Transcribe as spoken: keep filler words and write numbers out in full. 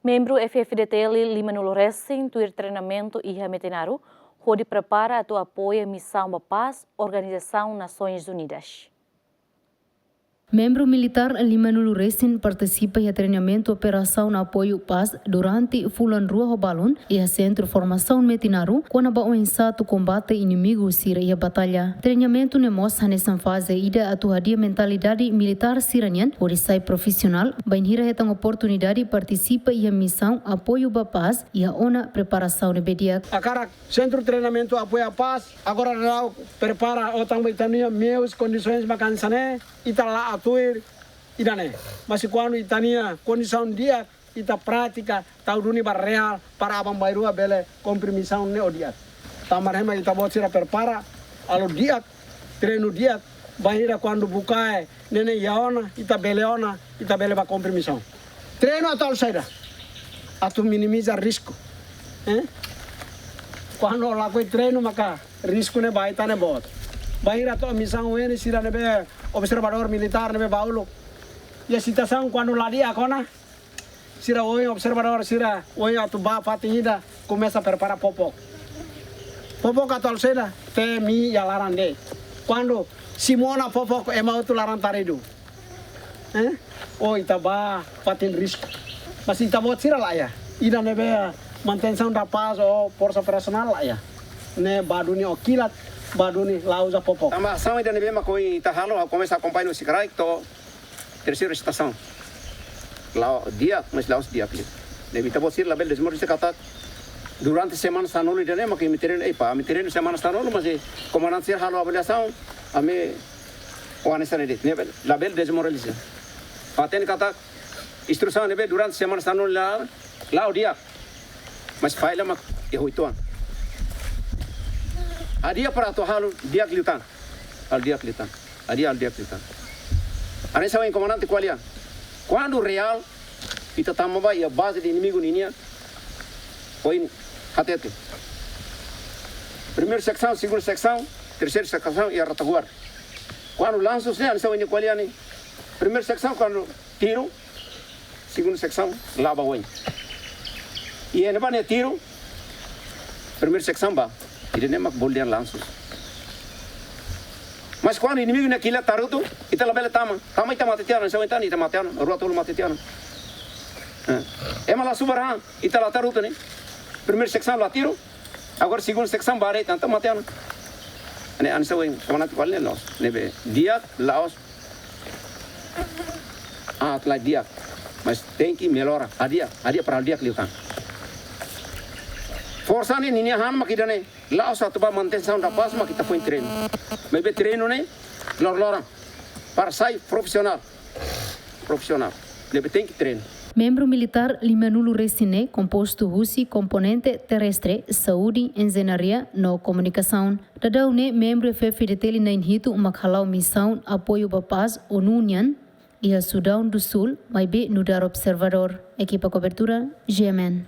Membru F-FDTL limanulu resin tuir treinamentu iha Metinaro, hodi prepara atu apoia misaun ba pás Organizasaun Nasoins Unidas. Membru militár limanulu resin partisipa iha treinamentu operasaun apoiu pás durante fulan rua ho balun iha Sentru Formasaun Metinaro, kona-ba oinsá atu kombate inimigu sira iha batalla. Treinamentu ne'e mós hanesan faze ida atu hadi'a mentalidade militár sira-nian hodi sai profisionál, bainhira hetan oportunidade partisipa iha misaun apoiu ba pás iha ona preparasaun ne'ebé di'ak. Hakarak Sentru Treinamentu Apoiu à Paz agora daudaun prepara, ou tanba ita-nia meius, kondisoens maka hanesan ne'e, ita la atu ir ida-ne'e. Mas kuandu ita-nia kondisaun di'ak, ita pratika, tau duni ba reál, para aban-bainrua bele kumpre misaun ne'e ho di'ak. Tanba ne'e mak ita-boot sira prepara halo di'ak, treinu di'ak, bainhira kuandu bukae ne'e iha ona, ita bele ona, ita bele bá kumpre misaun. Treinu atu halo saida? Atu minimiza risku. Eh? Kuandu lakohi treinu maka risku ne'e ba ita-nia boot. Bainhira to'o misaun ne'e, sira ne'ebé observadór militár ne'ebé bá uluk, iha situasaun kuandu la di'ak ona, sira oin, observadór sira oin atu bá fatin ida, komesa prepara popok. Popok atu halo saida? Tee mii iha laran de'it. Kuandu simu ona popok, ema hotu laran taridu. Eh? Ou ita bá fatin risku. Mas ita-boot sira laiha ida ne'ebé manutensaun da pás ou forsa operasionál laiha. Ne'e bá duni ho kilat, bá duni la uza popok. Tanba asaun ida ne'ebé mak ohin ita halo, ha'u komesa akompaña husi kraik to'o terseiru estasaun. La'o di'ak, mas la'ós di'ak liu. Ne'ebé ita-boot sira labele desmoraliza katak durante semana sanulu ida-ne'e mak ami treinu, ei pá, ami treinu semana sanulu, mas komandante sira halo avaliasaun, ami oan hanesan ne'e de'it. Ne'ebé labele desmoraliza. Hatene katak instrusaun ne'ebé durante semana sanulu la, la'o di'ak. Mas falla mak iha oituan. Hadi'a para atu halo di'ak liután. Halo di'ak liután. Hadi'a halo di'ak liután. Hanesan ohin komandante ko'alia. Kuandu reál, ita tama ba iha baze de inimigu ninian, ohin hatete. Primeira seksaun, segunda seksaun, terseira seksaun iha retaguarda. Kuandu lansus ne'e, hanesan ohin ko'alia ne'e. Primeira seksaun kuandu tiru, segunda seksaun la'o ba oin. I ne'ebá ne'e tiru, primeira seksaun bá. Ida-ne'e mak bolu dehan lansus. Mas kuandu inimigu nia kilat tarutu, ita labele tama. Tama ita mate tiha ona, hanesan ohin tan ita mate tiha ona, rua tolu mate tiha ona. Eh. Ema la subar han, ita la tarutu ne'e. Primeira seksaun la tiru, agora segunda seksaun bá de'it, entaun mate tiha ona. Ne'e hanesan ohin komandante ko'alia ne'e loos. Ne'ebé di'ak la'ós, ah, atu la di'ak. Mas tenke mellora. Hadi'a, hadi'a para halo di'ak liután. Forsa ne'e ninia han mak ida-ne'e. La'ós atu bá manutensaun da pás mak ita foin treinu. Maibé treinu ne'e lor-loran. Para sai profisionál. Profisionál. Ne'ebé tenke treinu. Membru militár limanulu resin ne'e kompostu husi komponente terrestre, saúde, enjeñaria no komunikasaun. Daudaun ne'e membru F-FDTL na'in hitu mak hala'o misaun apoiu ba pás ONU nian iha Sudaun du Súl, maibé nu'udar observadór. Ekipa kobertura, G M N.